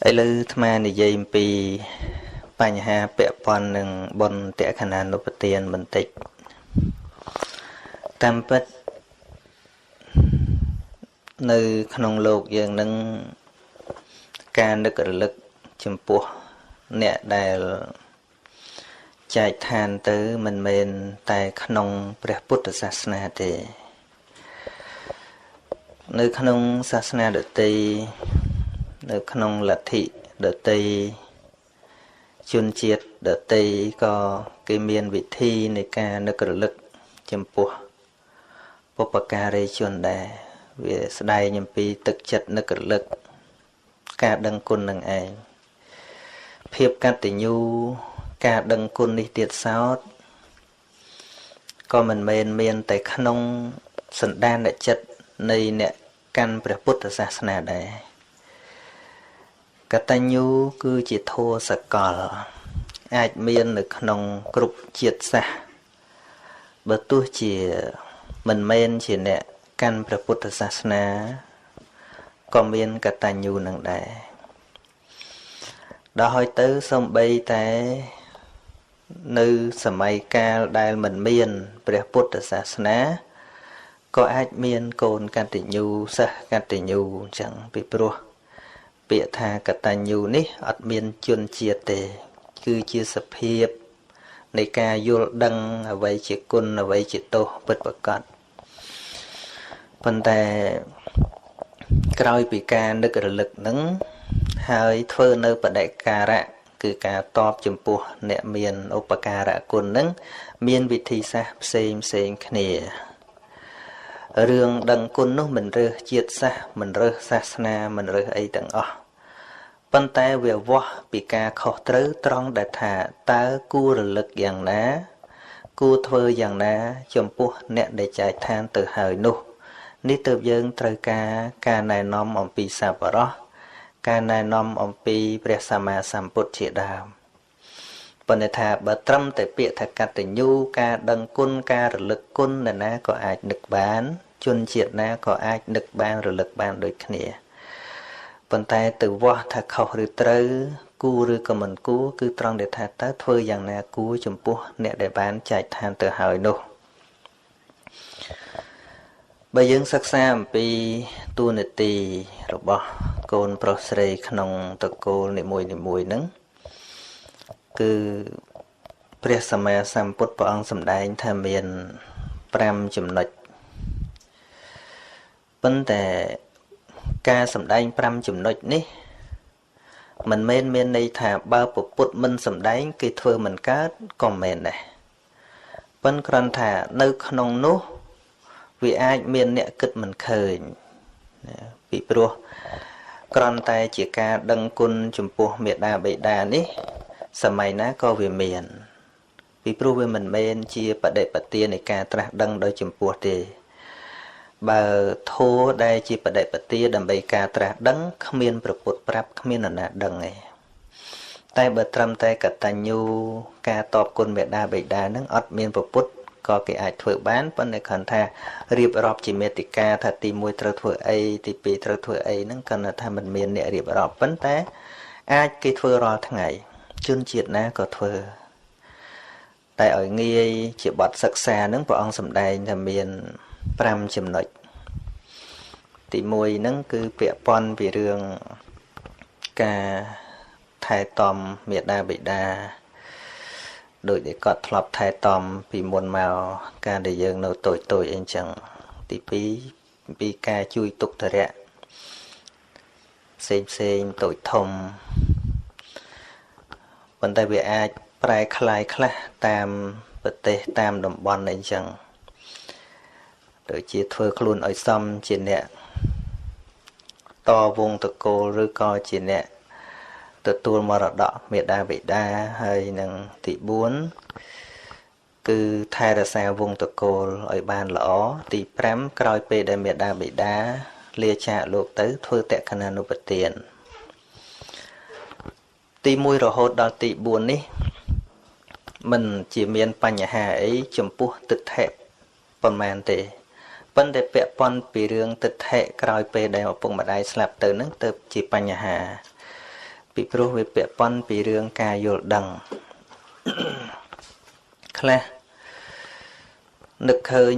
ឥឡូវអាត្មានិយាយអំពីបញ្ហាពាក់ព័ន្ធនឹងបុណ្យតក្ខណានុបទានបន្តិចតាមពិតនៅក្នុងលោកយើងនឹងការនឹករលឹកចំពោះអ្នកដែលចែកឋានទៅមិនមែនតែក្នុងព្រះពុទ្ធសាសនាទេនៅក្នុងសាសនាដទៃនៅក្នុងលទ្ធិដទៃជនជាតិដទៃក៏គេមានវិធីនៃការនឹករលឹកចំពោះបុព្វការីជនដែរវាស្ដែងអំពីទឹកចិត្តនឹករលឹកការដឹងគុណនឹងឯងភាពកតញ្ញូការដឹងគុណនេះទៀតសោតក៏មិនមែនមានតែក្នុងសន្តានចិត្តនៃអ្នកកាន់ព្រះពុទ្ធសាសនាដែរកតញ្ញូគឺជាធម៌សកលអាចមាននៅក្នុងគ្រប់ជាតិសាសន៍បើទោះជាមិនមែនជាអ្នកកាន់ព្រះពុទ្ធសាសនាក៏មានកតញ្ញូនឹងដែរដល់ហើយទៅសំបីតែនៅសម័យកាលដែលមិនមានព្រះពុទ្ធសាសនាក៏អាចមានកូនកតញ្ញូសិស្សកតញ្ញូអញ្ចឹងពីព្រោះពាក្យថាកតញ្ញូនេះអត់មានជនជាតិទេគឺជាសភាពនៃការយល់ដឹងអ្វីជាគុណអ្វីជាទោសពិតប្រាកដប៉ុន្តែក្រោយពីការនឹករលឹកនឹងហើយធ្វើនៅបដិការៈគឺការតបចំពោះអ្នកមានឧបការៈគុណនឹងមានវិធីសាស្ត្រផ្សេងផ្សេងគ្នារឿងដឹងគុណនោះមិនរើសជាតិសាសន៍មិនរើសសាសនាមិនរើសអីទាំងអស់ប៉ុន្តែវាវាស់ពីការខុសត្រូវត្រង់ដែលថាតើគួររលឹកយ៉ាងណា គួរធ្វើយ៉ាងណា ចំពោះអ្នកដែលចែកឋានទៅហើយនោះនេះទើបយើងត្រូវការការណែនាំអំពីសប្បុរសការណែនាំអំពីព្រះសម្មាសម្ពុទ្ធជាដើមប៉ុន្តែថាបើត្រឹមតែពាក្យថាកតញ្ញូការដឹងគុណការរលឹកគុណនរណាក៏អាចនឹកបាន ជនជាតិណាក៏អាចនឹកបានរលឹកបានដូចគ្នាប៉ុន្តែទៅវាស់ថាខុសឬត្រូវគួរឬក៏មិនគួរគឺត្រង់ដែលថាតើធ្វើយ៉ាងណាគួរចំពោះអ្នកដែលបានចែកឋានទៅហើយនោះបើយើងសិក្សាអំពីតួនាទីរបស់កូនប្រុសស្រីក្នុងត្រកូលនីមួយៗហ្នឹងគឺព្រះសម្មាសម្ពុទ្ធព្រះអង្គសម្ដែងថាមាន5ចំណុចប៉ុន្តែការសម្ដែង5ចំណុចនេះមិនមែនមានន័យថាបើពពុទ្ធមិនសម្ដែងគេធ្វើមិនកើតក៏មែនដែរប៉ុន្តែគ្រាន់ថានៅក្នុងនោះវាអាចមានអ្នកគិតមិនឃើញពីព្រោះគ្រាន់តែជាការដឹងគុណចំពោះមេដាបេដានេះសម័យណាក៏វាមានពីព្រោះវាមិនមែនជាបដិបទានៃការត្រាស់ដឹងដោយចំពោះទេបើធัวដែលជាបដិបទាដើម្បីការត្រាស់ដឹងគ្មានប្រពុតប្រាប់គ្មាននរណាដឹងទេតែបើត្រឹមតែកតញ្ញូការតបគុណមេដាបេដានឹងអត់មានប្រពុតក៏គេអាចធ្វើបានប៉ុន្តែគ្រាន់ថារៀបរាប់ជាមេតិកាថាទី1ត្រូវធ្វើអីទី2ត្រូវធ្វើអីហ្នឹងគ្រាន់តែថាมันមានអ្នករៀបរាប់ប៉ុន្តែអាចគេធ្វើរាល់ថ្ងៃជនជាតិណាក៏ធ្វើតែឲ្យងាយជាបទសិក្សាហ្នឹងព្រះអង្គសម្ដែងថាមាន5ចំណុចទី1ហ្នឹងគឺពាក់ព័ន្ធពីរឿងការថែទាំមេដាបិតាដោយដែលគាត់ធ្លាប់ថែទាំពីមុនមកការដែលយើងនៅតូចតូចអីចឹងទី2ពីការជួយទុក្ខធរៈផ្សេងផ្សេងតូចធំប៉ុន្តែវាអាចប្រែคล้ายខ្លះតាមប្រទេសតាមតំបន់អីចឹងដូចជាធ្វើខ្លួនឲ្យសមជាអ្នកតវងតកូលឬក៏ជាអ្នកទទួលមរតកមេដាបិតាហើយនឹងទី4គឺថែរក្សាវងតកូលឲ្យបានល្អទី5ក្រោយពេលដែលមេដាបិតាលាចាកលោកទៅធ្វើតក្ខណានុបទានទី1រហូតដល់ទី4នេះមិនជាមានបញ្ហាអីចំពោះទិដ្ឋិប៉ុន្មានទេប៉ុន្តែពាក់ព័ន្ធពីរឿងទិដ្ឋិក្រោយពេលដែលឪពុកម្ដាយស្លាប់ទៅនឹងទៅជាបញ្ហា ពីព្រោះវាពាក់ព័ន្ធពីរឿងការយល់ដឹងខ្លះនឹកឃើញ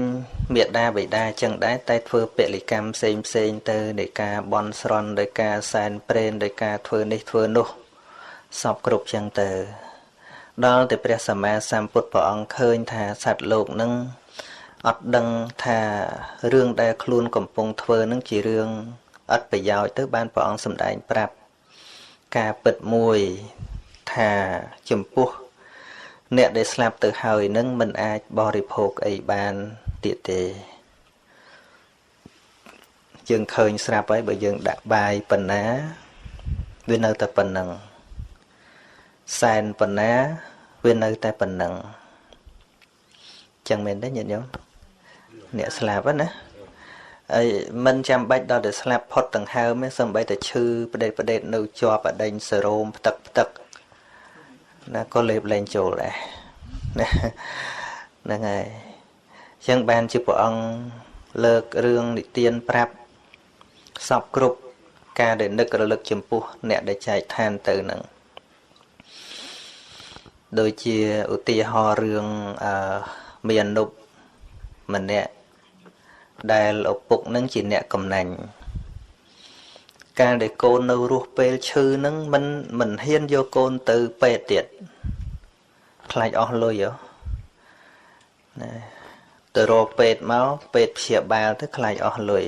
មេដាបិតាចឹងដែរតែធ្វើពលិកម្មផ្សេងផ្សេងទៅនៃការបន់ស្រន់ដោយការសែនព្រេនដោយការធ្វើនេះធ្វើនោះសពគ្រប់ចឹងទៅដល់តែព្រះសម្មាសម្ពុទ្ធព្រះអង្គឃើញថាសត្វលោកនឹងអត់ដឹងថារឿងដែលខ្លួនកំពុងធ្វើនឹងជារឿងអត់ប្រយោជន៍ទៅបានព្រះអង្គសម្ដែងប្រាប់ការពិតមួយថាចំពោះអ្នកដែលស្លាប់ទៅហើយនឹងមិនអាចបរិភោគអីបានទៀតទេយើងឃើញស្រាប់ហើយបើយើងដាក់បាយប៉ុណ្ណាវានៅតែប៉ុណ្ណឹងសែនប៉ុណ្ណាវានៅតែប៉ុណ្ណឹងចឹងមែនទេញាតិញោមអ្នកស្លាប់ណាហើយមិនចាំបាច់ដល់តែស្លាប់ផុតដង្ហើមទេសំបីតែឈឺផ្ដេតផ្ដេតនៅជាប់អដេញសេរ៉ូមផ្ទឹកផ្ទឹកណាក៏លេបលែងចូលដែរណាហ្នឹងហើយអញ្ចឹងបានជាព្រះអង្គលើករឿងនិទានប្រាប់សពគ្រប់ការដែលនឹករលឹកចំពោះអ្នកដែលចែកឋានទៅហ្នឹងដូចជាឧទាហរណ៍រឿងអឺមានអនុម្នាក់ដែលឪពុកនឹងជាអ្នកកំណាញ់កាលដែលកូននៅរស់ពេលឈឺនឹងមិនហ៊ានយកកូនទៅពេទ្យទៀតខ្លាចអស់លុយហ៎ណាទៅរកពេទ្យមកពេទ្យព្យាបាលទៅខ្លាចអស់លុយ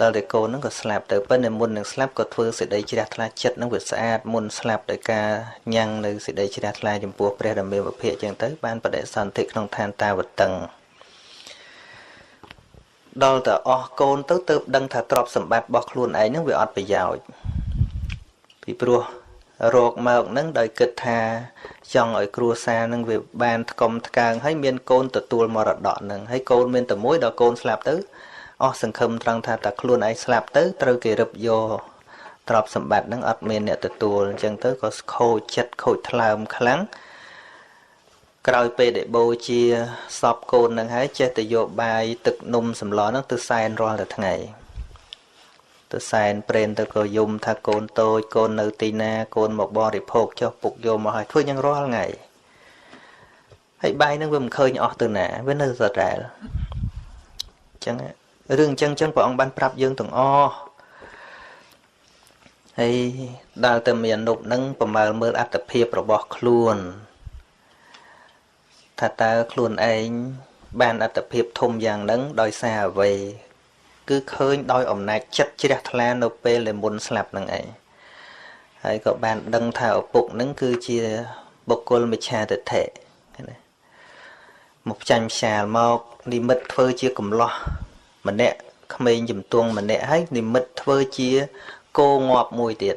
ដល់តែកូនហ្នឹងក៏ស្លាប់ទៅប៉ុន្តែមុននឹងស្លាប់ក៏ធ្វើសេចក្តីជ្រះថ្លាចិត្តហ្នឹងវាស្អាតមុនស្លាប់ដោយការញ៉ាំងនៅសេចក្តីជ្រះថ្លាចំពោះព្រះដ៏មានវិភាកចឹងទៅបានបដិសន្ធិក្នុងឋានតាវតឹងដល់តែអស់កូនទៅទៅដឹងថាទ្រព្យសម្បត្តិរបស់ខ្លួនឯងហ្នឹងវាអត់ប្រយោជន៍ពីព្រោះរកមកហ្នឹងដោយគិតថាចង់ឲ្យគ្រួសារហ្នឹងវាបានថ្កុំថ្កើងហើយមានកូនទទួលមរតកហ្នឹងហើយកូនមានតែមួយដល់កូនស្លាប់ទៅអស់សង្ឃឹមត្រង់ថាតែខ្លួនឯងស្លាប់ទៅត្រូវគេរឹបយកទ្រព្យសម្បត្តិហ្នឹងអត់មានអ្នកទទួលអញ្ចឹងទៅក៏ខូចចិត្តខូចថ្លើមខ្លាំងក្រោយពេលដែលបូជាសពកូននឹងហើយចេះតែយកបាយទឹកនំសម្លហ្នឹងទៅសែនរាល់តែថ្ងៃទៅសែនព្រេនទៅក៏យំថាកូនតូចកូននៅទីណាកូនមកបរិភោគចុះពុកយកមកឲ្យធ្វើយ៉ាងរាល់ថ្ងៃហើយបាយនឹងវាមិនឃើញអស់ទៅណាវានៅដដែលអញ្ចឹងរឿងអញ្ចឹងអញ្ចឹងព្រះអង្គបានប្រាប់យើងទាំងអស់ហើយដល់ទៅមាននុបនឹងប្រមើលមើលអត្តភាពរបស់ខ្លួនថាតើខ្លួនឯងបានអត្តភាពធំយ៉ាងហ្នឹងដោយសារអ្វីគឺឃើញដោយអំណាចចិត្តជ្រះថ្លានៅពេលដែលមុនស្លាប់ហ្នឹងឯងហើយក៏បានដឹងថាឪពុកហ្នឹងគឺជាបុគ្គលមិច្ឆាទិដ្ឋិណាមកផ្ចាញ់ផ្សាលមកនិមិត្តធ្វើជាកំឡោះម្នាក់ក្មេងជំទង់ម្នាក់ហើយនិមិត្តធ្វើជាគោងាប់មួយទៀត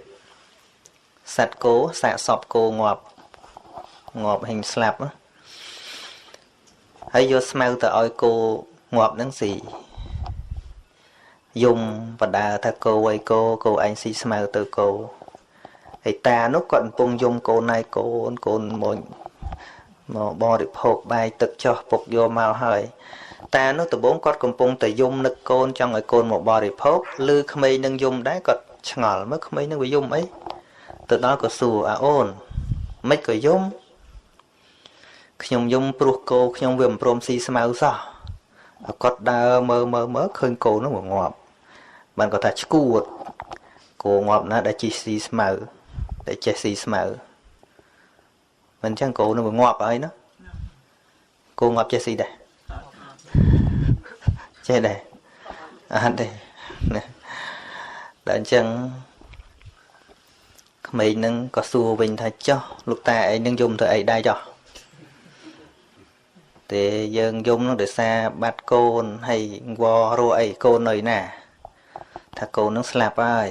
សត្វគោសាកសពគោងាប់ងាប់ហិញស្លាប់ហើយយកស្មៅទៅឲ្យគោងាប់ហ្នឹងស៊ីយំបដាថាគោអីគោគោឯងស៊ីស្មៅទៅគោហើយតានោះគាត់កំពុងយំកូនណៃកូនកូនមកមកបរិភោគបាយទឹកចោះពុកយកមកហើយតានោះដំបូងគាត់កំពុងតែយំនឹកកូនចង់ឲ្យកូនមកបរិភោគឬក្មេងនឹងយំដែរគាត់ឆ្ងល់មើលក្មេងនឹងវាយំអីទៅដល់ក៏សួរអាអូនមិនក៏យំខ្ញុំយំព្រោះគោខ្ញុំវាមិនព្រមស៊ីស្មៅសោះគាត់ដើរមើលមើលមើលឃើញគោនោះងាប់បានគាត់ថាឈួតគោងាប់ណាស់ដែលជីស៊ីស្មៅដែលចេះស៊ីស្មៅមិនអញ្ចឹងគោនោះវាងាប់ហើយណាគោងាប់ចេះស៊ីដែរចេះដែរអត់ទេណាដល់អញ្ចឹងក្មេងនឹងក៏សួរវិញថាចុះលោកតាឯងនឹងយំទៅអីដែរចុះទេយើងយំនឹងដោយសារបាត់កូនហើយវរស់អីកូននៅណាថាកូននឹងស្លាប់ហើយ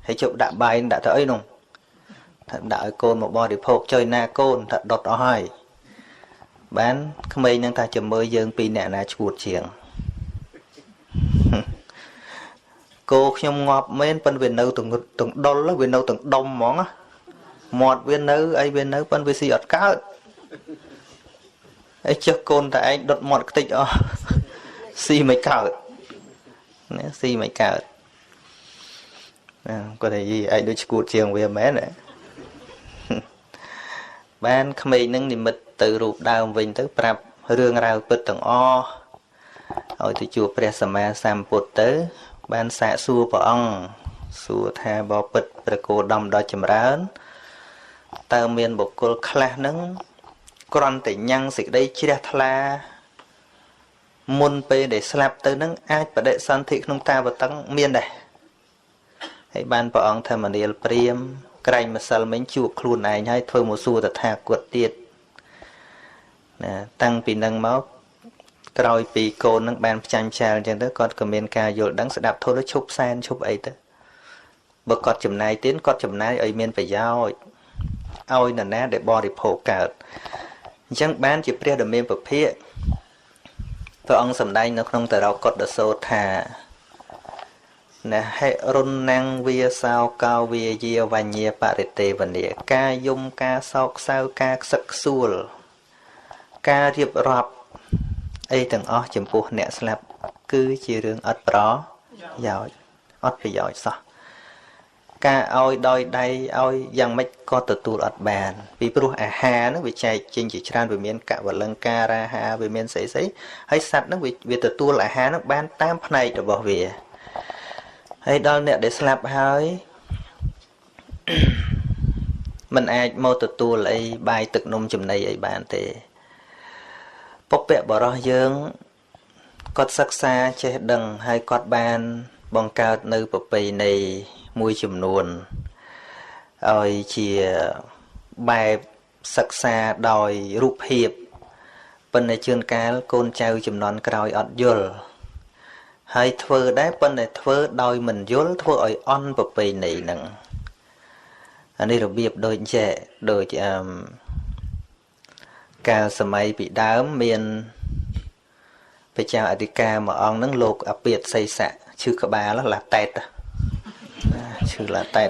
ហើយជប់ដាក់បាយដាក់ទៅអីនោះថាដាក់ឲ្យកូនមកបរិភោគចុយណាកូនថាដុតអស់ហើយបានក្មេងនឹងថាចាំមើលយើងពីរអ្នកណាឈួតជាងគោខ្ញុំងាប់មែនប៉ុន្តែវានៅទាំងទាំងដុលវានៅទាំងដុំហ្មងមាត់វានៅអីវានៅប៉ុន្តែវាស៊ីអត់កើតអីចុះកូនតែឯងដុតមាត់ខ្ទេចអស់ស៊ីមិនកើតណាស៊ីមិនកើត ណាគាត់ថាយីឯងដូចឈួតជាងវាមែនណាបានក្មេងនឹងនិមិត្តទៅរូបដើមវិញទៅប្រាប់រឿងរ៉ាវពិតទាំងអស់ឲ្យទៅជួបព្រះសម្មាសម្ពុទ្ធទៅបានសាកសួរព្រះអង្គសួរថាបពិតព្រះគោដំដ៏ចម្រើនតើមានបុគ្គលខ្លះនឹងគ្រាន់តែញ៉ាំងសេចក្តីជ្រះថ្លាមុនពេលដែលស្លាប់ទៅនឹងអាចបដិសន្ធិក្នុងតាវតឹងមានដែរហើយបានព្រះអង្គធម្មនាលព្រាមក្រែងម្សិលមិញជួបខ្លួនឯងហើយធ្វើមកសួរតថាគតទៀតណាតាំងពីនឹងមកក្រោយពីកូននឹងបានផ្ចាញ់ផ្ចាលអញ្ចឹងទៅគាត់ក៏មានការយល់ដឹងស្ដាប់ធម៌ឈប់សែនឈប់អីទៅបើគាត់ចំណាយទៀនគាត់ចំណាយឲ្យមានប្រយោជន៍ឲ្យនរណាដែលបរិភោគកើតអញ្ចឹងបានជាព្រះដ៏មានពភាកព្រះអង្គសម្ដែងនៅក្នុងតរកុដសោតថានហិរុណੰវាសោកោវាយាវញ្ញាបរិទេវនីការយំការសោកសៅការខ្សឹកខ្សួលការរៀបរាប់អីទាំងអស់ចំពោះអ្នកស្លាប់គឺជារឿងអត់ប្រយោជន៍អត់ប្រយោជន៍សោះការឲ្យដោយដៃឲ្យយ៉ាងម៉េចក៏ទទួលអត់បានពីព្រោះអាហារហ្នឹងវាចែកចេញជាច្រើនវាមានកវលង្ការាហាវាមានស្អីស្អីហើយសត្វហ្នឹងវាទទួលអាហារហ្នឹងបានតាមផ្នែករបស់វាហើយដល់អ្នកដែលស្លាប់ហើយมันអាចមកទទួលអីបាយទឹកនំចំណីអីបានទេពពកបរោះយើងគាត់សិក្សាចេះដឹងហើយគាត់បានបង្កើតនៅប្រពៃណីមួយចំនួនឲ្យជាបែបសិក្សាដោយរូបភាពប៉ុន្តែជួនកាលកូនចៅចំនួនក្រោយអត់យល់ហើយធ្វើដែរប៉ុន្តែធ្វើដោយមិនយល់ធ្វើឲ្យអន់ប្រពៃណីហ្នឹងអានេះរបៀបដូចចេះដូចអឺកាលសម័យពីដើមមានព្រះចៅអធិការមួយអង្គហ្នឹងលោកអពាតសីស័កឈឺក្បាលឡាតេតឈឺឡាតេត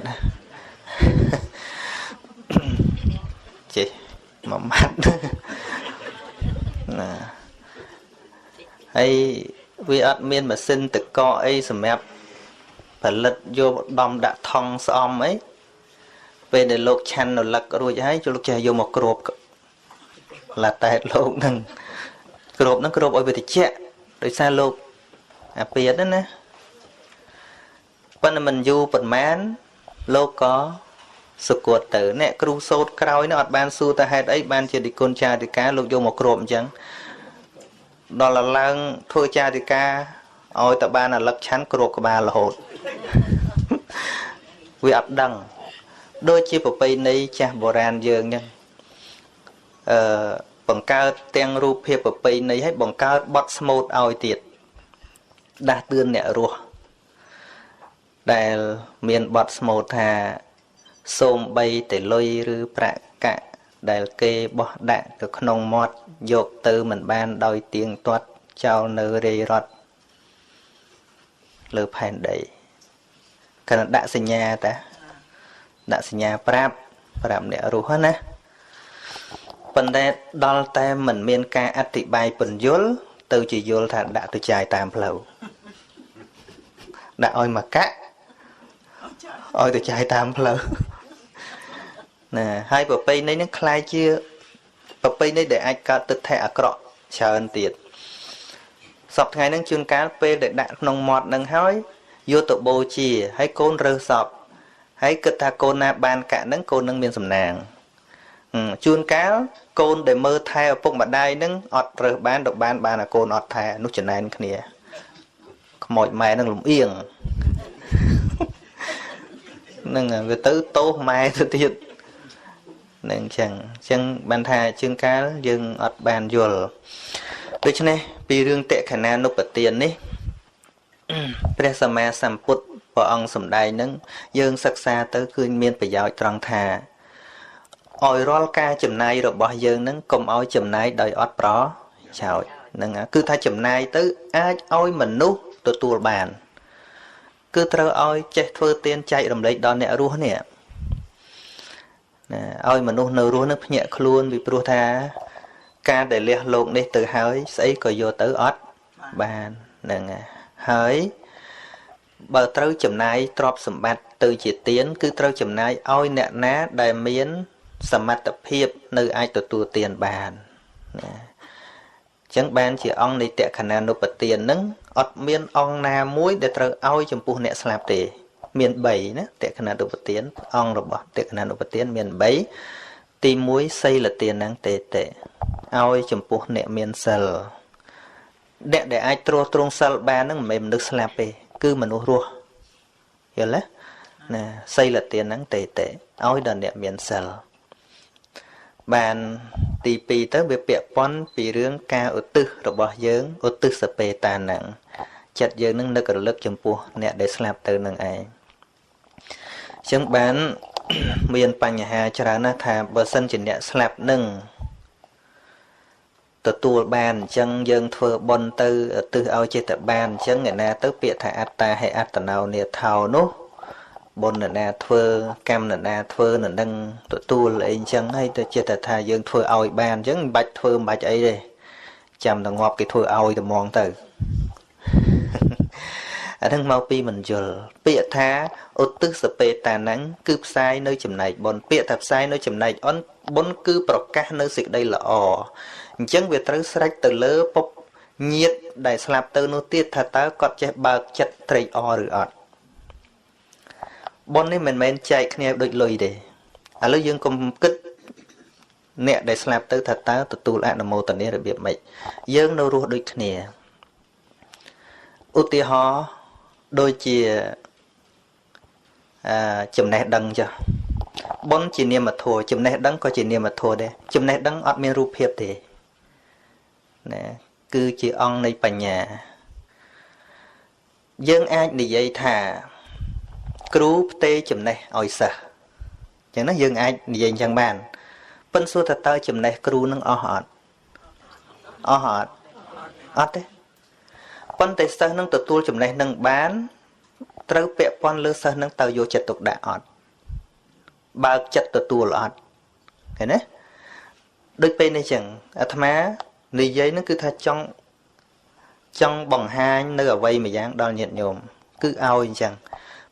ចេះមួយម៉ាត់ណាហើយវាអត់មានម៉ាស៊ីនតកកអីសម្រាប់ផលិតយកដំដាក់ថង់ស្អំអីពេលដែលលោកឆាន់នៅលឹករួចហើយលោកចេះយកមកគ្របឡាតេតលោកនឹងគ្របនឹងគ្របឲ្យវាតិចដោយសារលោកអាពាតណាប៉ុន្តែមិនយូរប៉ុន្មានលោកក៏សុគតទៅអ្នកគ្រូសូត្រក្រោយនោះអត់បានសួរទៅហេតុអីបានជាឌីគុណចារិកាលោកយកមកគ្របអញ្ចឹងដល់ឡើងធ្វើចារិកាឲ្យតបានអាលឹកឆាន់គ្របក្បាលរហូតវាអត់ដឹងដូចជាប្រពៃណីចាស់បុរាណយើងអញ្ចឹងអឺបង្កើតទាំងរូបភាពប្រពៃណីឲ្យបង្កើតបទស្មូតឲ្យទៀតដាស់តឿនអ្នករស់ដែលមានបទស្មូតថាសូមបីតែលុយឬប្រាក់កាក់ដែលគេបោះដាក់ទៅក្នុងមាត់យកទៅមិនបានដោយទៀងទាត់ចោលនៅរាយរត់លើផែនដីកណ្ដាក់សញ្ញាតាដាក់សញ្ញាប្រាប់ប្រាប់អ្នករស់ណាប៉ុន្តែដល់តែមិនមានការអធិប្បាយពន្យល់ទៅជាយល់ថាដាក់ទៅចាយតាមផ្លូវដាក់ឲ្យមកកាក់ឲ្យទៅចាយតាមផ្លូវណាហើយប្រពៃណីនឹងคล้ายជាប្រពៃណីដែលអាចកើតទិដ្ឋិអាក្រក់ច្រើនទៀតសពថ្ងៃហ្នឹងជួនកាលពេលដែលដាក់ក្នុងមាត់នឹងហើយយកទៅបូជាហើយកូនរើសសពហើយគិតថាកូនណាបានកាក់ហ្នឹងកូននឹងមានសំណាងជួនកាលកូនដែលមើលថែឪពុកម្ដាយហ្នឹងអត់រើសបានទៅបានបានអាកូនអត់ថែនោះចំណែនគ្នាខ្មោចម៉ែនឹងលំអៀងហ្នឹងវាទៅទោសម៉ែទៅទៀតនឹងអញ្ចឹងអញ្ចឹងបានថាជាងកាលយើងអត់បានយល់ដូច្នេះពីរឿងតក្ខណានុបទាននេះព្រះសម្មាសម្ពុទ្ធព្រះអង្គសម្ដែងនឹងយើងសិក្សាទៅគឺមានប្រយោជន៍ត្រង់ថាឲ្យរាល់ការចំណាយរបស់យើងនឹងកុំឲ្យចំណាយដោយអត់ប្រយោជន៍ហ្នឹងគឺថាចំណាយទៅអាចឲ្យមនុស្សទទួលបានគឺត្រូវឲ្យចេះធ្វើទានចែករំលែកដល់អ្នករស់នេះណាឲ្យមនុស្សនៅរស់នឹងភ្ញាក់ខ្លួនពីព្រោះថាការដែលលះលោកនេះទៅហើយស្អីក៏យកទៅអត់បានហ្នឹងហើយបើត្រូវចំណាយទ្រព្យសម្បត្តិ ទៅជាទានគឺត្រូវចំណាយឲ្យអ្នកណាដែលមានសមត្ថភាពនៅអាចទទួលទានបានណាអញ្ចឹងបានជាអង្គនៃតក្ខណានុបទាននឹងអត់មានអង្គណាមួយដែលត្រូវឲ្យចំពោះអ្នកស្លាប់ទេមាន3ណាតក្ខណានុបទានអង្គរបស់តក្ខណានុបទានមាន3ទី1សីលទានហ្នឹងទេតេឲ្យចំពោះអ្នកមានសិលអ្នកដែលអាចទ្រទ្រង់សិលបានហ្នឹងមិនមែនមនុស្សស្លាប់ទេគឺមនុស្សរស់យល់ទេណាសីលទានហ្នឹងទេតេឲ្យដល់អ្នកមានសិលបានទី2ទៅវាពាក់ព័ន្ធពីរឿងការឧទ្ទិសរបស់យើងឧទ្ទិសពេតាហ្នឹងចិត្តយើងនឹងនឹករលឹកចំពោះអ្នកដែលស្លាប់ទៅនឹងឯងអញ្ចឹងបានមានបញ្ហាច្រើនណាស់ថាបើសិនជាអ្នកស្លាប់នឹងទទួលបានអញ្ចឹងយើងធ្វើបុណ្យទៅឧទ្ទិសឲ្យចេះតែបានអញ្ចឹងឯណាទៅពាក្យថាអត្តាហេអត្តនោនេថោនោះបុណ្យណាធ្វើកម្មណាធ្វើនៅនឹងទទួលអីអញ្ចឹងហើយទៅចេះតែថាយើងធ្វើឲ្យបានអញ្ចឹងមិនបាច់ធ្វើមិនបាច់អីទេចាំតែងាប់គេធ្វើឲ្យតែហ្មងទៅអាហ្នឹងមកពីមិនយល់ពាក្យថាឧទ្ទិសពេតាហ្នឹងគឺផ្សាយនៅចំណែកបុណ្យពាក្យថាផ្សាយនៅចំណែកអនបុណ្យគឺប្រកាសនៅសេចក្តីល្អអញ្ចឹងវាត្រូវស្រេចទៅលើពុបញាតដែលស្លាប់ទៅនោះទៀតថាតើគាត់ចេះបើកចិត្តត្រេកអរឬអត់បុណ្យនេះមិនមែនចែកគ្នាដូចលុយទេឥឡូវយើងកុំគិតអ្នកដែលស្លាប់ទៅថាតើទទួលអនុមោទនារបៀបម៉េចយើងនៅរស់ដូចគ្នាឧទាហរណ៍ដូចជាអឺចំណេះដឹងចុះបុណ្យជានាមធម៌ចំណេះដឹងក៏ជានាមធម៌ដែរចំណេះដឹងអត់មានរូបភាពទេណាគឺជាអង្គនៃបញ្ញាយើងអាចនិយាយថាគ្រូផ្ទេរចំណេះឲ្យសិស្សអញ្ចឹងណាយើងអាចនិយាយអញ្ចឹងបានប៉ិនសួរថាតើចំណេះគ្រូនឹងអស់អត់អស់អត់អត់ទេប៉ុន្តែសិស្សនឹងទទួលចំណេះនឹងបានត្រូវពាក់ព័ន្ធលើសិស្សនឹងតើយកចិត្តទុកដាក់អត់បើកចិត្តទទួលអត់ឃើញទេដូចពេលនេះចឹងអាត្មានិយាយនឹងគឺថាចង់ចង់បង្ហាញនៅអវ័យមួយយ៉ាងដល់ញាតិញោមគឺឲ្យអញ្ចឹង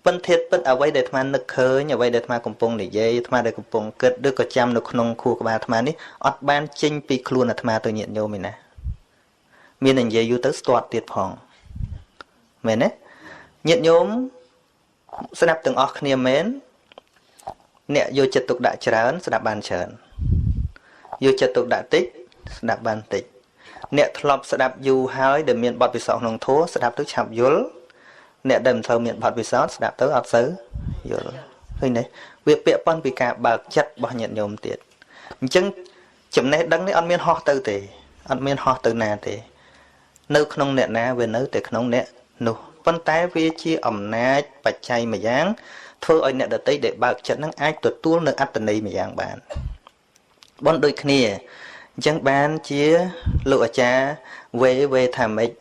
ប៉ុន្តែពិតអ្វីដែលអាត្មានឹកឃើញអ្វីដែលអាត្មាកំពុងនិយាយអាត្មាដែលកំពុងគិតឬក៏ចាំនៅក្នុងខួរក្បាលអាត្មានេះអត់បានចេញពីខ្លួនអាត្មាទៅញាតិញោមឯណាមានតែនិយាយយូរទៅស្ទាត់ទៀតផងមែនទេញាតិញោមស្ដាប់ទាំងអស់គ្នាមែនអ្នកយកចិត្តទុកដាក់ច្រើនស្ដាប់បានច្រើនយកចិត្តទុកដាក់តិចស្ដាប់បានតិចអ្នកធ្លាប់ស្ដាប់យូរហើយដែលមានបទពិសោធន៍ក្នុងធម៌ស្ដាប់ទៅឆាប់យល់អ្នកដែលមិនសូវមានបទពិសោធន៍ស្ដាប់ទៅអត់សូវយល់ឃើញទេវាពាក់ព័ន្ធពីការបើកចិត្តរបស់ញាតិញោមទៀតអញ្ចឹងចំណេះដឹងនេះអត់មានហោះទៅទេអត់មានហោះទៅណាទេនៅក្នុងអ្នកណាវានៅតែក្នុងអ្នកនោះប៉ុន្តែវាជាអំណាចបច្ច័យមួយយ៉ាងធ្វើឲ្យអ្នកដទៃដែលបើកចិត្តនឹងអាចទទួលនៅអត្តន័យមួយយ៉ាងបានបុណ្យដូចគ្នាអញ្ចឹងបានជាលោកអាចារ្យវេវេថាម៉េច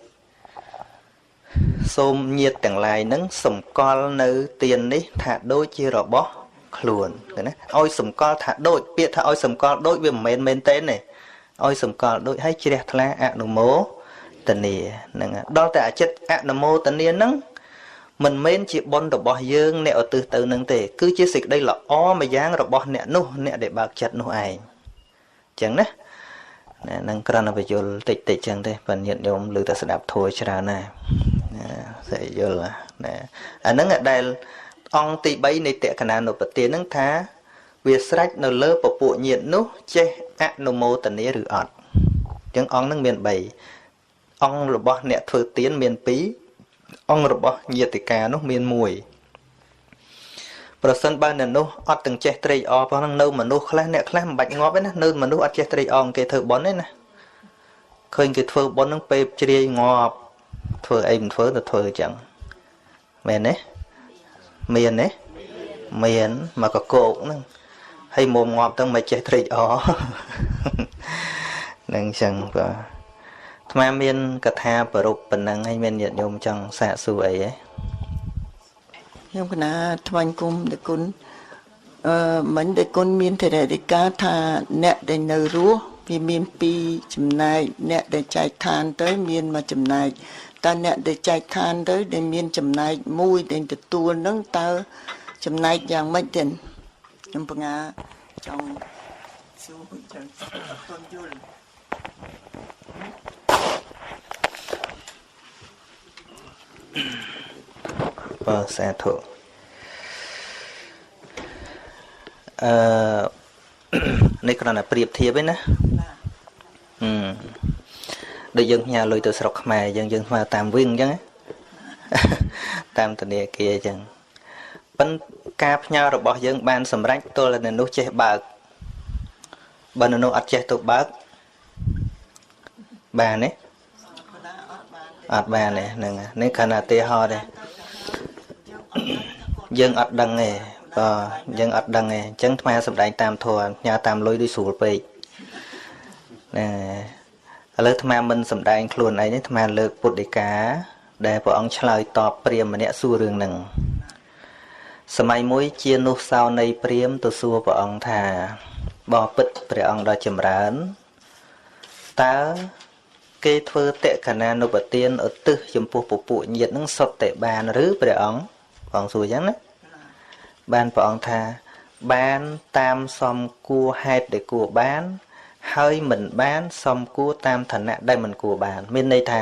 សូមញាតទាំងឡាយនឹងសម្គាល់នៅទាននេះថាដូចជារបស់ខ្លួនណាឲ្យសម្គាល់ថាដូចពាក្យថាឲ្យសម្គាល់ដូចវាមិនមែនមែនទេទេឲ្យសម្គាល់ដូចឲ្យជ្រះថ្លាអនុមោទនាហ្នឹងដល់តែអាចិត្តអនុមោទនាហ្នឹងមិនមែនជាបុណ្យរបស់យើងអ្នកឧទ្ទិសទៅនឹងទេគឺជាសេចក្តីល្អមួយយ៉ាងរបស់អ្នកនោះអ្នកដែលបើកចិត្តនោះឯងអញ្ចឹងណាណានឹងក្រណបញ្យលតិចតិចចឹងទេបើញាតិញោមឮតែស្ដាប់ធัวច្រើនណាស់ណាស្អីយល់ណាអាហ្នឹងដែលអង្គទី3នៃតក្កណានុបទានហ្នឹងថាវាស្រេចនៅលើពពួកញាតិនោះចេះអនុមោទនាឬអត់អញ្ចឹងអង្គហ្នឹងមាន3អង្គរបស់អ្នកធ្វើទានមាន2អង្គរបស់ញាតិកានោះមាន1ប្រសិនបើអ្នកនោះអត់ទាំងចេះត្រេកអរផងហ្នឹងនៅមនុស្សខ្លះអ្នកខ្លះមិនបាច់ងាប់ទេណានៅមនុស្សអត់ចេះត្រេកអរគេធ្វើបុណ្យទេណាឃើញគេធ្វើបុណ្យហ្នឹងពេលជ្រាយងាប់ធ្វើអីមិនធ្វើទៅធ្វើអញ្ចឹងមែនទេមានទេមានមកកកោកហ្នឹងហើយមុំងាប់ទៅមិនចេះត្រេកអរនឹងអញ្ចឹងបាទអាត្មាមានកថាប្រពប៉ុណ្ណឹងហើយមានញាតិញោមចង់សាកសួរអីហ៎ ខ្ញុំកណាថ្វាញគុំតគុណអឺមិញតគុណមានធរណិកាថាអ្នកដែលនៅរស់វាមានពីរចំណែកអ្នកដែលចែកឋានទៅមានមួយចំណែកតើអ្នកដែលចែកឋានទៅដែលមានចំណែកមួយដែលទទួលនឹងតើ ចំណែកយ៉ាងម៉េចទេខ្ញុំបញ្ញាចង់សួរចឹងអត់ទាន់យល់ បើសាធុអឺ នេះគ្រាន់តែប្រៀបធៀបឯណាហឹមដូចយើងផ្ញើលុយទៅស្រុកខ្មែរយើងយើងផ្ញើតាមវិញអញ្ចឹងណា តាមធនាគារអញ្ចឹងប៉ិនការផ្ញើរបស់យើងបានសម្រេចទល់តែនៅនោះចេះបើកបើនៅនោះអត់ចេះទៅបើកបានទេអត់បានទេហ្នឹងហើយនេះគ្រាន់តែឧទាហរណ៍ទេយើងអត់ដឹងទេបើយើងអត់ដឹងទេអញ្ចឹងអាត្មាសម្ដែងតាមធម៌ផ្ញើតាមលុយដូចស្រួលពេកណាឥឡូវអាត្មាមិនសម្ដែងខ្លួនឯងទេអាត្មាលើកពុទ្ធដីកាដែលព្រះអង្គឆ្លើយតបព្រាហ្មណ៍ម្នាក់សួររឿងហ្នឹងសម័យមួយជានុសោនៃព្រាហ្មណ៍ទៅសួរព្រះអង្គថាបបិទ្ធព្រះអង្គដ៏ចម្រើនតើគេធ្វើតក្កណានុបទានឧទ្ទិសចំពោះពពួកញាតិនឹងសុទ្ធតែបានឬព្រះអង្គព្រះអង្គសួរអញ្ចឹងណាបានព្រះអង្គថាបានតាមសំគួរហេតុដែលគួរបាន ហើយមិនបានសំគួរតាមឋានៈដែលមិនគួរបាន មានន័យថា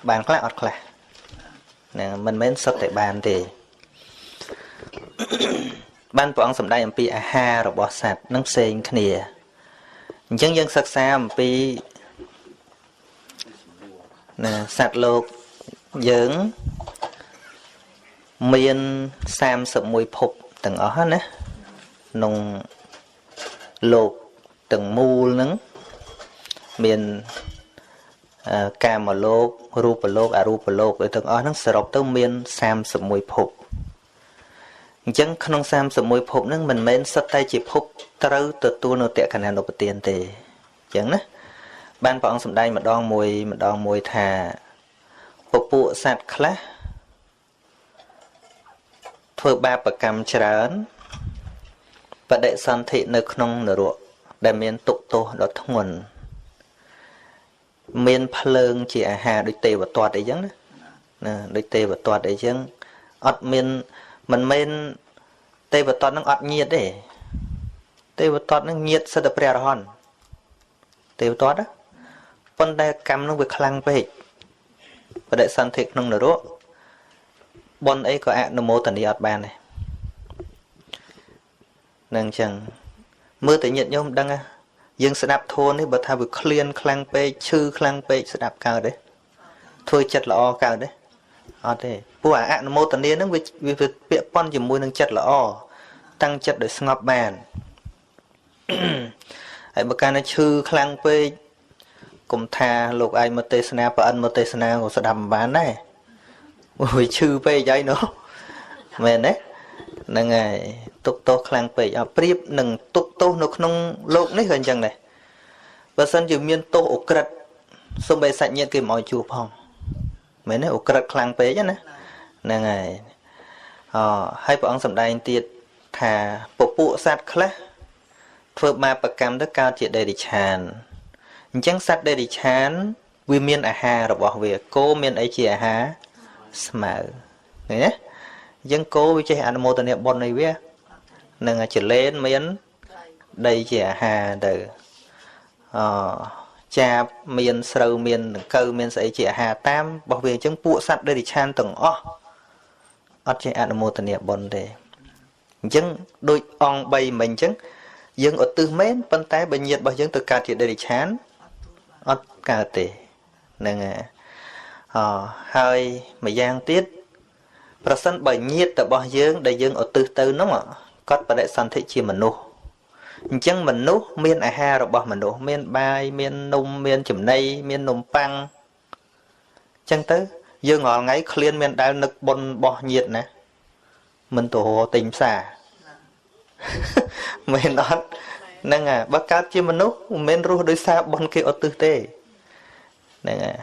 បានខ្លះអត់ខ្លះហ្នឹងមិនមែនសុទ្ធតែបានទេ បានព្រះអង្គសម្ដែងអំពីអាហាររបស់សត្វនឹងផ្សេងគ្នាអញ្ចឹងយើងសិក្សាអំពីណាសត្វលោកយើងមាន31ភពទាំងអស់ណាក្នុងលោកទាំងមូលហ្នឹងមានកាមលោករូបលោកអរូបលោកអីទាំងអស់ហ្នឹងសរុបទៅមាន31ភពអញ្ចឹងក្នុង31ភពហ្នឹងមិនមែនសុទ្ធតែជាភពត្រូវទទួលនៅតក្កណានុបទានទេអញ្ចឹងណាបានព្រះអង្គសម្ដែងម្ដងមួយម្ដងមួយថាពពួកសត្វខ្លះធ្វើបាបកម្មច្រើនបដិសន្ធិនៅក្នុងនរកដែលមានទុក្ខទោសដ៏ធ្ងន់មានភ្លើងជាអាហារដូចទេវទត្តអីចឹងណាណាដូចទេវទត្តអីចឹងអត់មានមិនមែនទេវទត្តនឹងអត់ញាតទេទេវទត្តនឹងញាតសិទ្ធិព្រះអរហន្តទេវទត្តណាប៉ុន្តែកម្មនឹងវាខ្លាំងពេកបដិសន្ធិក្នុងនរកបុណ្យអីក៏អនុមោទនីអត់បានដែរនឹងចឹងមើលតែញាតិញោមដឹងណាយើងស្ដាប់ធម៌នេះបើថាវាឃ្លានខ្លាំងពេកឈឺខ្លាំងពេកស្ដាប់កើតទេធ្វើចិត្តល្អកើតទេអត់ទេពួកអាអនុមោទនាហ្នឹងវាវាពាក់ព័ន្ធជាមួយនឹងចិត្តល្អតាំងចិត្តដោយស្ងប់បាន ហើយបើកាលណាឈឺខ្លាំងពេកកុំថាលោកឯងមកទេសនាប្រអិនមកទេសនាក៏ស្ដាប់មិនបានដែរវាឈឺពេកហើយនោះមែនទេហ្នឹងហើយទុកទោសខ្លាំងពេកអត់ប្រៀបនឹងទុកទោសនៅក្នុងលោកនេះក៏អញ្ចឹងដែរបើសិនជាមានទោសឧក្រិដ្ឋសំបីសាច់ញាតិគេមិនឲ្យជួបផងមែនទេឧក្រិដ្ឋខ្លាំងពេកណាហ្នឹងហើយអហើយព្រះអង្គសម្ដែងទៀតថាពពួកសត្វខ្លះធ្វើបាបកម្មទៅកើតជាដេរិឆានអញ្ចឹងសត្វដេរិឆានវាមានអាហាររបស់វាគោមានអីជាអាហារស្មៅឃើញទេអញ្ចឹងគោវាចេះអនុមោទនាបុណ្យអីវានឹងចលេនមានដីជាអាហារទៅអចាបមានស្រូវមានដង្កូវមានស្អីជាអាហារតាមរបស់វាអញ្ចឹងពួកសត្វដេរិឆានទាំងអស់អត់ចេះអនុមោទនាបុណ្យទេអញ្ចឹងដូចអង្គ3មិញអញ្ចឹងយើងឧទ្ទិសមែនប៉ុន្តែបើញាតិរបស់យើងទៅកើតជាដេរិឆានអត់កើតទេហ្នឹងហើយអហើយម្យ៉ាងទៀតប្រសិនបើញាតិរបស់យើងដែលយើងឧទ្ទិសទៅនោះគាត់បដិសន្ធិជាមនុស្សអញ្ចឹងមនុស្សមានអាហាររបស់មនុស្សមានបាយមាននំមានចំណីមាននំប៉័ងអញ្ចឹងទៅយើងរាល់ថ្ងៃឃ្លានមានដែលនឹកបុណ្យរបស់ញាតិណាមិនទៅរកទិញផ្សារមែនអត់ហ្នឹងហើយបើកើតជាមនុស្សមិនមែនរស់ដោយសារបុណ្យគេឧទ្ទិសទេហ្នឹងហើយ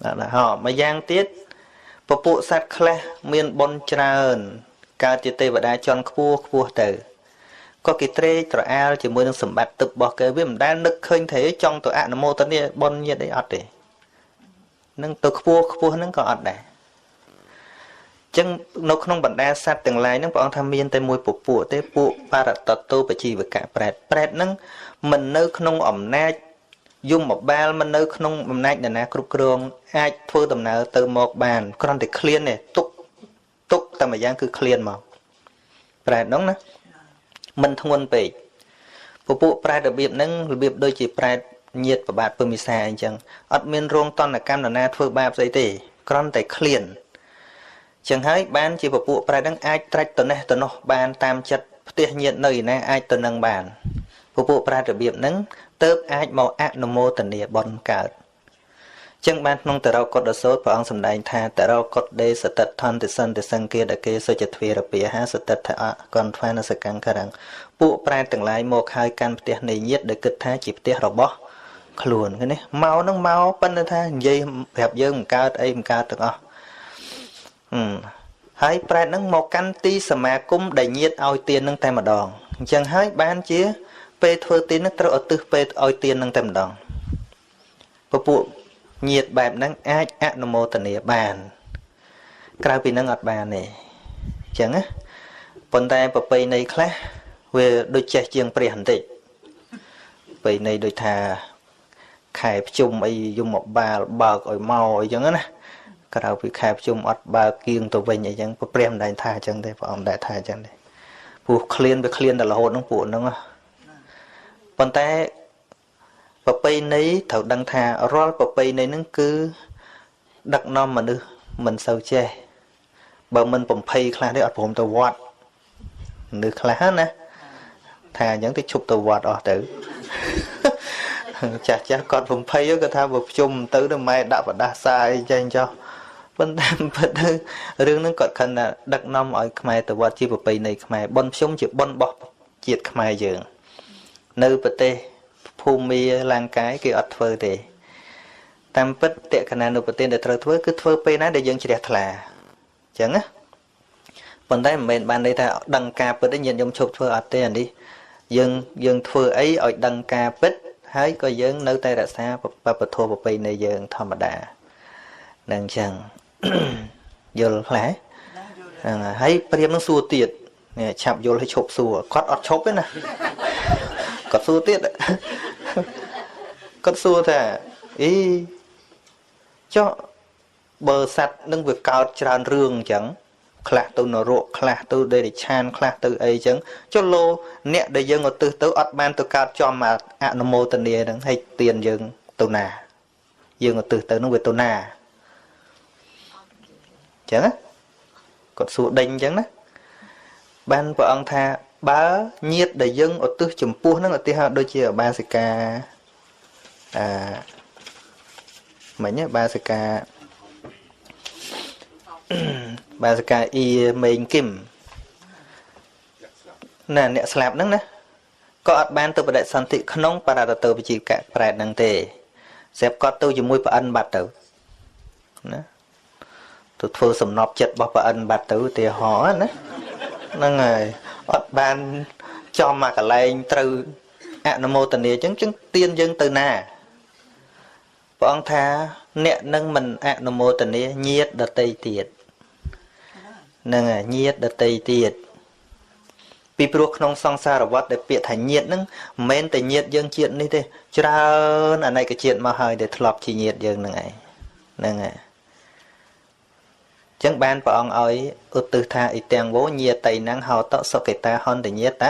អត់ហោម្យ៉ាងទៀតពពួកសត្វខ្លះមានបុណ្យច្រើនកើតជាទេវតាជាន់ខ្ពស់ខ្ពស់ទៅក៏គេត្រេកត្រអាលជាមួយនឹងសម្បត្តិទឹករបស់គេវាមិនដែលនឹកឃើញថាចង់ទៅអនុមោទនាបុណ្យញាតិអីអត់ទេនឹងទៅខ្ពស់ខ្ពស់ហ្នឹងក៏អត់ដែរ ចឹងនៅក្នុងបណ្ដាសត្វទាំងឡាយហ្នឹងព្រះអង្គថាមានតែមួយពពួកទេពួកបរតតោបជីវកៈប្រែតប្រែតហ្នឹងមិននៅក្នុងអំណាចយមបាលមិននៅក្នុងអំណាចនរណាគ្រប់គ្រងអាចធ្វើដំណើរទៅមកបានគ្រាន់តែឃ្លានទេទុកទុកតែមួយយ៉ាងគឺឃ្លានមកប្រែតហ្នឹងណាមិនធ្ងន់ពេកពពួកប្រែតរបៀបហ្នឹងរបៀបដូចជាប្រែតញាតប្របាទពមិសាអញ្ចឹងអត់មានរងតនកម្មនរណាធ្វើបាបស្អីទេគ្រាន់តែឃ្លានចឹងហើយបានជាពពួកប្រែតហ្នឹងអាចត្រាច់តនេះតនោះបានតាមចិត្តផ្ទះញាតនៅឯណាអាចទៅនឹងបានពពួកប្រែតរបៀបហ្នឹងទៅអាចមកអនុមោទនាបុណ្យកើតចឹងបានក្នុងតរកុដសោតព្រះអង្គសម្ដែងថាតរកុដេសតិដ្ឋន្តិសន្តិសង្គាដកេសុចទ្វារពាហាសតិដ្ឋអកន្ថ្វានសកង្ករੰពួកប្រែតទាំងឡាយមកហើយកាន់ផ្ទះនៃញាតដែលគិតថាជាផ្ទះរបស់ខ្លួនឃើញទេមកនឹងមកប៉ុន្តែថានិយាយប្រាប់យើងមិនកើតអីមិនកើតទាំងអស់ហើយប្រែតនឹងមកកាន់ទីសមាគមដែលញាតឲ្យទាននឹងតែម្ដងអញ្ចឹងហើយបានជាពេលធ្វើទាននឹងត្រូវឧទ្ទិសពេលឲ្យទាននឹងតែម្ដងពពួកញាតបែបហ្នឹងអាចអនុមោទនាបានក្រៅពីហ្នឹងអត់បានទេអញ្ចឹងណាប៉ុន្តែប្រពៃណីខ្លះវាដូចចេះជាងព្រះបន្តិចប្រពៃណីដូចថាខែភ្ជុំអីយមបាលបើកឲ្យមកអីចឹងណាក្រៅពីខែភ្ជុំអត់បើកគៀងទៅវិញអីចឹងព្រះមិនដែលថាអញ្ចឹងទេព្រះអង្គមិនដែលថាអញ្ចឹងទេព្រោះឃ្លានវាឃ្លានតែរហូតហ្នឹងពួកហ្នឹងប៉ុន្តែប្រពៃណីត្រូវដឹងថារាល់ប្រពៃណីហ្នឹងគឺដឹកនាំមនុស្សមិនសូវចេះបើមិនបំភ័យខ្លះទេអត់ព្រមទៅវត្តមនុស្សខ្លះណាថាអញ្ចឹងទៅឈប់ទៅវត្តអស់ទៅចាស់ចាស់គាត់បំភ័យគាត់ថាបើភ្ជុំទៅទៅម៉ែដាក់បដាសាអីចេះចោះប៉ុន្តែពិតទៅរឿងហ្នឹងគាត់ខិនថាដឹកនាំឲ្យខ្មែរទៅវត្តជាប្រពៃណីខ្មែរបុណ្យភ្ជុំជាបុណ្យរបស់ជាតិខ្មែរយើងនៅប្រទេសភូមាលង្កាយគេអត់ធ្វើទេតាមពិតតក្កណានុប្រទានដែលត្រូវធ្វើគឺធ្វើពេលណាដែលយើងជ្រះថ្លាអញ្ចឹងណាប៉ុន្តែមិនមែនបានន័យថាដឹងការពិតទេញាតិញោមឈប់ធ្វើអត់ទេអានេះយើងយើងធ្វើអីឲ្យដឹងការពិតហើយក៏យើងនៅតែរក្សាបពធប្រពៃណីយើងធម្មតានឹងអញ្ចឹងយល់ខ្លះហ្នឹងហើយព្រាមនឹងសួរទៀតនេះឆាប់យល់ឲ្យឈប់សួរគាត់អត់ឈប់ទេណាគាត់សួរទៀតគាត់សួរថាអីចុះបើសត្វនឹងវាកើតច្រើនរឿងអញ្ចឹងខ្លះទៅនរកខ្លះទៅដេរិឆានខ្លះទៅអីចឹងចុះលោអ្នកដែលយើងឧទ្ទិសទៅអត់បានទៅកើតចំអនុមោទនាហ្នឹងហើយទានយើងទៅណាយើងឧទ្ទិសទៅហ្នឹងវាទៅណាចឹងណាគាត់សួរដេញចឹងណាបានព្រះអង្គថាបើញាតដែលយើងឧទ្ទិសចំពោះហ្នឹងឧទាហរណ៍ដូចជាអបាសិកាអាមិញបាសិកាបាសិកាអ៊ីមេងគឹមណាអ្នកស្លាប់ហ្នឹងណាក៏អត់បានទៅបដិសន្ធិក្នុងបរតតោវិជីកៈប្រែតហ្នឹងទេស្រាប់គាត់ទៅជាមួយប្រអិនបាត់ទៅណាទៅធ្វើសំណប់ចិត្តរបស់ប្រអិនបាត់ទៅឧទាហរណ៍ណាហ្នឹងហើយអត់បានចំមកកន្លែងត្រូវអនុមោទនាអញ្ចឹងចឹងទៀនយើងទៅណាព្រះអង្គថាអ្នកនឹងមិនអនុមោទនាញាតដតីទៀតហ្នឹងហើយញាតដតីទៀតពីព្រោះក្នុងសង្សារវដ្តដែលពាក្យថាញាតហ្នឹងមិនមែនតែញាតយើងជាតិនេះទេច្រើនអនេកជាតិមកហើយដែលធ្លាប់ជាញាតយើងហ្នឹងឯងហ្នឹងហើយចឹងបានព្រះអង្គឲ្យឧទ្ទិសថាអ៊ីទាំងវោញាតៃណੰហោតសុគតាហន្តញាត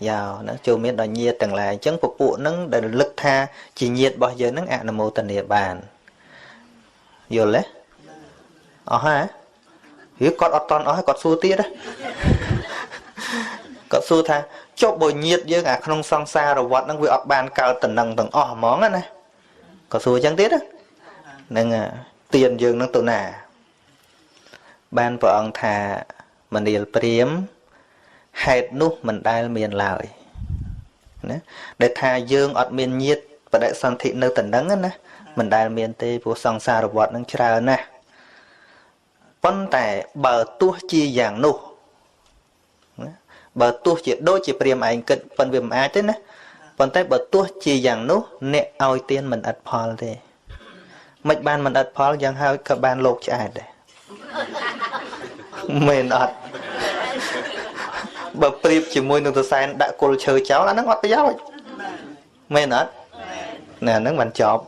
យោហ្នឹងចូលមានដល់ញាតទាំងឡាយអញ្ចឹងពពួកហ្នឹងដែលរលឹកថាជាញាតរបស់យើងហ្នឹងអនុមោទនាបានយល់ទេអស់ហើយឬគាត់អត់តន់អស់ហើយគាត់សួរទៀតណាគាត់សួរថាចុះបើញាតយើងអាក្នុងសង្សារវដ្តហ្នឹងវាអត់បានកើតតំណឹងទាំងអស់ហ្មងណាគាត់សួរអញ្ចឹងទៀតហ្នឹងទៀនយើងហ្នឹងទៅណាបានព្រះអង្គថាមនាលព្រាមហេតុនោះមិនដែលមានឡើយណាដែលថាយើងអត់មានញាតបដិសន្ធិនៅតំណឹងណាមិនដែលមានទេព្រោះសង្សារវដ្តនឹងច្រើនណាស់ប៉ុន្តែបើទោះជាយ៉ាងនោះណាបើទោះជាដូចជាព្រាមឯងគិតប៉ុន្តែវាមិនអាចទេណាប៉ុន្តែបើទោះជាយ៉ាងនោះអ្នកឲ្យទានមិនឥតផលទេមិនបានមិនឥតផលយ៉ាងហើយក៏បានលោកឆ្អែតដែរ មែនអត់បើប្រៀបជាមួយនឹងសរសែនដាក់គល់ឈើចោលអាហ្នឹងអត់ប្រយោជន៍មែនអត់ណែអាហ្នឹងមិនចប់